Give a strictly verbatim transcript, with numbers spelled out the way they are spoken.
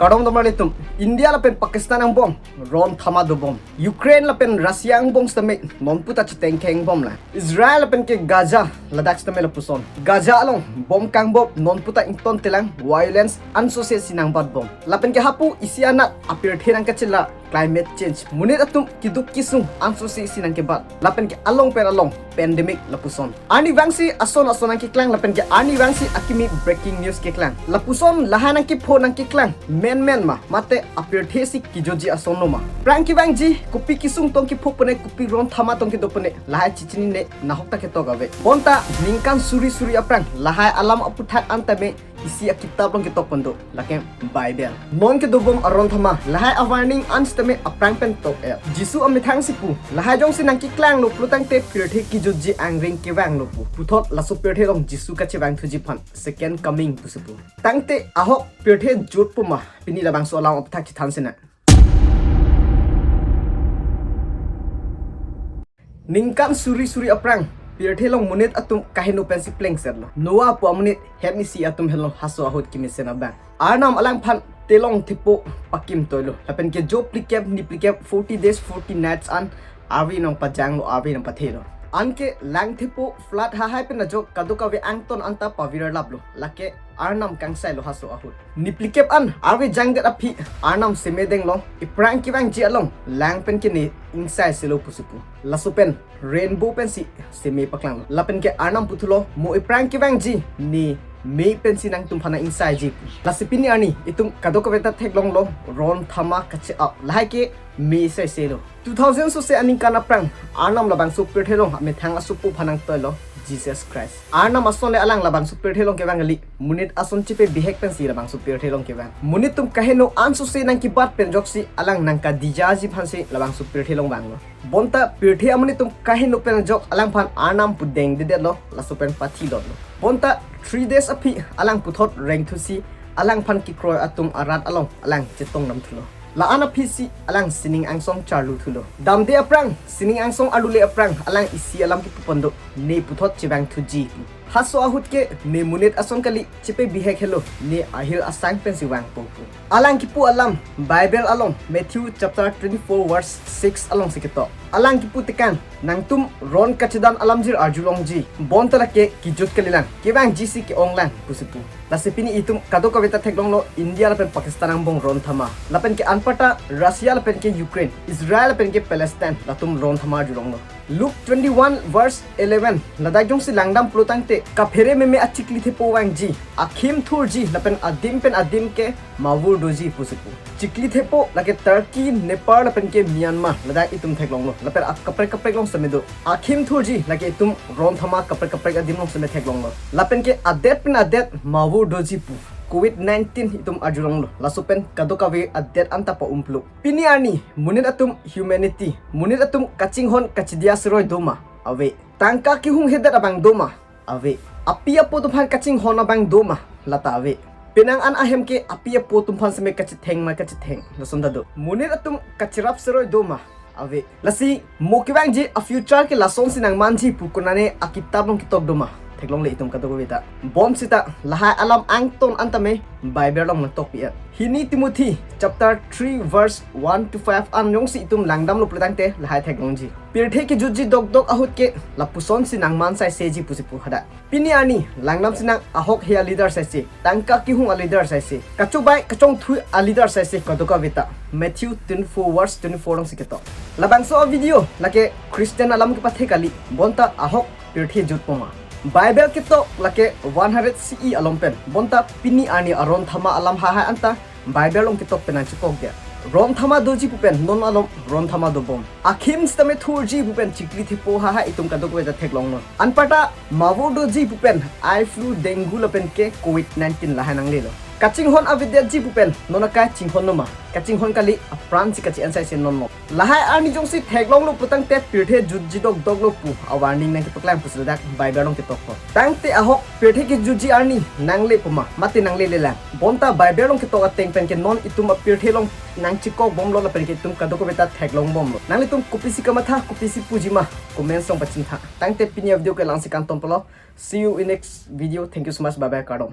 Kardom dom marli atum, India lapen Pakistan angbong ron thama dobom. Ukraine lapen Russia angbong sitame non puta chitengkeng bomlang. Israel lapen ke Gaza ladak sitame lapuson. Gaza along bom kangbop non puta ingtontelang, violence ansose si nangbatbom. Lapen ke hapu isi anat apirthe nangkachela climate change. Monit atum keduk kesung ansose si nangkebat. Lapen ke along pen along pandemic lapuson. Arnivangsi ason ason nangkeklang lapen ke arnivangsi akimi breaking news keklang. Lapuson lahai nangkepho nangkeklang menmen ma, mate apirthe si kejutji ason lo ma? Aphrang kevangji kopi kesung tong kepho pune, kopi ron thama tong kedo pune, lahai chechinine, nahok ta ketok ave. Bonta ningkan suri suri aphrang lahai alam aputhak an tame isi akitap along ketok pon do, lake Bible. Non kedobom aron thama lahai awarning an sitame aphrang pen tok-et. Jisu amethang si pu, lahai jongsi nangkeklanglo pulotangte pirthe kejutji angring kevanglo pu. Puthot laso pirthe along Jisu kachevangthuji aphan second coming pusi pu. Tangte ahok pirthe jutpo ma, pini labangso alam aputhak chethan sinang. Ningkan suri suri aphrang pirthe along monit atum kaheno pensi plengsetlo. Noah pu amonit het isi atum henlo haso ahut kemesen abang. Arnam alangphan telong thepo pakim toilo. Lapen ke jo phlikep ni phlikep, forty days forty nights an arve nangpajanglo, arve nangpathelo. Anke lang thepo flood hahai pen ajok kadokave angton anta pavirlaplo. Lake Arnam kangsailo haso ahut. Ni phlikep an arve jangdet aphi Arnam seme denglo, aphrang kevangji along lang pen kene ingsaiselo pusi pu. Laso pen rainbow pensi seme paklanglo. Lapen ke Arnam puthulo, mo aphrang kevangji ne mei pensi nangtumphan nang-ingsaiji pu. Lasi pini arni itum kadokave ta theklonglo, ron thama kache-ap, lahai ke mei saiselo. Two thousand sose aningkan aphrang Arnam labangso pirthe along amethang asopo aphan nangtoilo, Jesus Christ. Arnam ason le alang labangso pirthe along kevang kali, monit ason chepabihek pensi labangso pirthe along kevang. Monit atum kaheno ansose nangkebat pen ajoksi alang nangkadijiji aphansi labangso pirthe along vanglo. Bonta pirthe amonit atum kaheno pen ajok alangphan Arnam pu dengdedetlo, laso pen pathilotlo. Bonta three days aphi alang puthot rengthusi alangphan kekroi atum arat along alang chetongdamthulo. La-an aphisi alang sining angsong charluthulo. Damde aphrang, sining angsong arlule aphrang alang isi alam kepu pon do, ne puthot chevangthuji pu. Haso ahut ke ne monit ason kali, chepabihek helo, ne ahil asang pensi vangpo pu. Alang kepu alam Bible along Matthew chapter twenty-four verse six alongsi ketok. Alang kepu tekang, nangtum ron kachedan alamjir arjulongji, bonta lake kejut kalilang, kevangjisi ke-onglang pusi pu. Lasi pini itum kadokave ta theklonglo, India lapen Pakistan angbong ron thama. Lapen ke anparta Russia lapen ke Ukraine, Israel lapen ke Palestine latum ron thama arjulonglo. Luke twenty-one verse eleven, ladak jongsi langdam pulotangte, kaphere meme achikli thepo vangji, akhim thurji, lapen adim pen adim ke mavur doji pusi pu. Chikli thepo lake Turkey, Nepal lapen ke Myanmar, ladak itum theklonglo. Lapen akaprek kaprek along seme do. Akhim thurji lake itum ron thama kaprek kaprek adim along seme theklonglo. Lapen ke adet pen adet mavur doji pu, covid nineteen itum arjulonglo. Laso pen kadokave adet anta pa-umplo. Pini arni monit atum humanity, monit atum kachinghon kachidiya seroi do ma? Ave. Tangka kehung hedet abang do ma? Ave. Api apo atumphan kachinghon abang do ma? Lata ave. Penang an ahem ke api apo atumphan seme kachetheng ma kachetheng, lason ta do. Monit atum kacherap seroi do ma? Ave. Lasi mo kevangji a-future ke lasonsi nangmanji pu konane akitap along ketok do ma? Theklongle itum kadokave ta. Bonsita lahai alam angton an tame Bible along nangtokpi-et. Hini Timothy chapter three verse one to five an jongsi itum langdamlo pulotangte lahai theklongji. Pirthe kejutji dokdok ahut ke lapusonsi nangman saiseji pusi pu hadak. Pini arni langdam sinang, ahok he a-leader saise, tangka kehung a-leader saise, kachobai kachongthui a-leader saise kadokave ta. Matthew twenty-four verse twenty-four alongsi ketok. Labangso a-video lake Christian alam kepathe kali, bonta ahok pirthe jutpo ma? Bible ketok lake one hundred C E along pen, bonta pini arni aron thama alam hahai anta Bible along ketok pen nangchekokdet. Ron thama doji pu pen non alom ron thama dobom. Akhim sitame thurji pu pen chikli thepo hahai itum kadokave ta theklonglo. Anparta mavur doji pu pen eye flu, dengue lapen ke covid nineteen lahai nanglelo. Kachinghon avedetji pu pen non akai chinghonlo ma? Kachinghon kali, apransi kachi-an saise nonlo. Lahai arni jongsi theklonglo pulotangte pirthe jutji dokdoklo pu a-warning nangkepaklang pusi ladak Bible along ketokpo. Tangte ahok pirthe kejutji arni nanglepo ma, mate nanglelelang? Bonta Bible along ketok ateng pen ke non itum apirthe along nangchekokbomlo lapen ke itum kadokave ta theklongbomlo. Nanglitum kopisi kamatha, kopisi puji ma, comments along pachingthang. Tangte pini a-video ke la-ansi kangtonpolo. See you in next video. Thank you so much. Bye bye. Kardom.